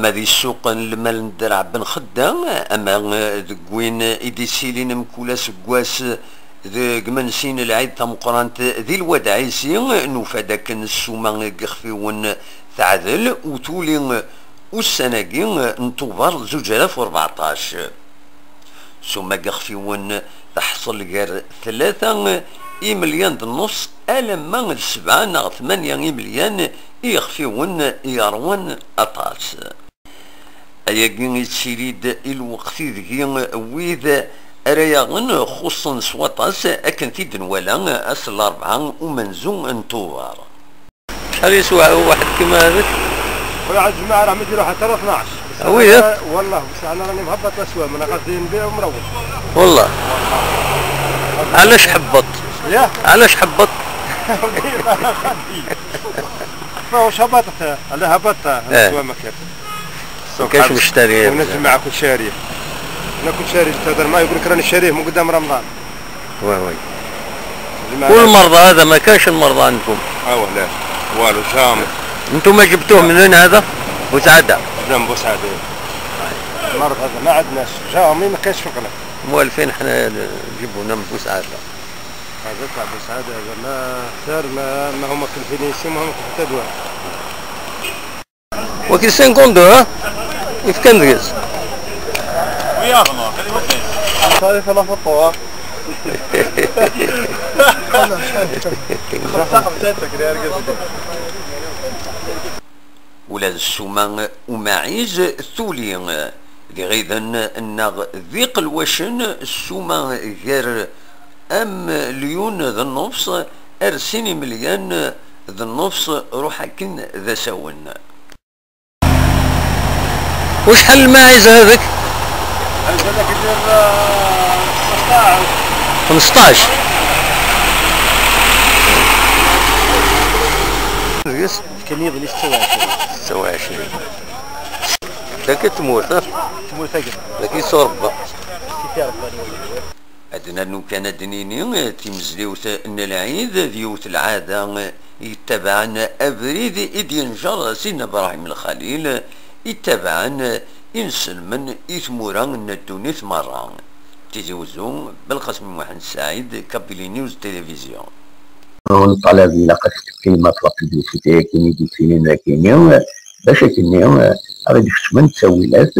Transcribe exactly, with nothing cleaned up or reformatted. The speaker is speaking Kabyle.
Ma di ssuq n lmal n Dderɛ Ben Xedda, ama deg win i d-ittilin mkul aseggas deg imensi n lɛid tameqqrant di Lwad Ɛisi, nufa-d akken ssuma n yixfiwen teɛdel u tuli ussan-agi n Tubeṛ zuǧ alaf u rbeɛṭac. Ssuma n yixfiwen teḥṣel gar tlata imelyan d nnefṣ alamma d sebɛa neɣ tmanya imelyan i yixfiwen yeṛwan aṭas. Ayagi yettili-d i lweqt ideg wid ara yaɣen xuṣṣen s waṭas, akken t-id-nwala ass n larebɛa umenzu n Tubeṛ. شحال يسوى واحد كيما هذاك؟ خويا، على الجماعة راه ما يديروا حتى راه اثناش. بصح آه، وي، أنا، والله، بصح أنا راني مهبط الأسوام، أنا غادي نبيع ومروح. والله. علاش حبط؟ يا؟ علاش حبط؟ فواش هبطت؟ على هبطت، آه. الأسوام ما كان. ما كانش مشتري. ونجمع كل شاريه. أنا كنت شاري، تهضر معايا يقول لك: "راني شاريه من قدام رمضان". وي، وي. زعما والمرضى هذا ما كانش المرضى عندكم؟ اه، لا. والو، جامي. انتم جبتوه منين هذا؟ بوسعادة؟ لا، من بوسعادة. المرض هذا ما عندناش، جامي ما كانش في القناة. موالفين احنا نجيبونا من بوسعادة. هذا تاع بوسعادة هذا ما خسر، ما، ما هما كلفين يسي، ما هما حتى دواء. وكي سينكوندو، ها؟ يفكان دقيس. صافي، فلا فطور. Ula d ssuma umaɛiz tuli, d iɣiden neɣ d iqelwacen, ssuma gar amelyun d nnefṣ ar sin imelyan d nnefṣ, ruḥ akken d asawen. وشحال الماعز هذاك؟ هذاك يدير، آه، خمسطاش. خمسطاش. كان يظل ستة وعشرين. ستة وعشرين. ذاك تموت، ها؟ تموت هكذا. ذاك يصور با. كيف يعرف هذا؟ Ad nernu kan ad d-nini, timezliwt n Lɛid d yiwet lɛada yettabaɛen abrid i d-yenjer Sidna Ibrahim Lxalil, yettabaɛen inselmen i tmura n ddunit merra. Tizi Wezzu, Belqasem Muḥend Saɛid, Kabili News Télévision. Ur neṭṭalab ilaq ad teqqim ɣef waqt d lfut-agi i d-yettinin dagini, bac akkenni ad d-kecmen ttawilat.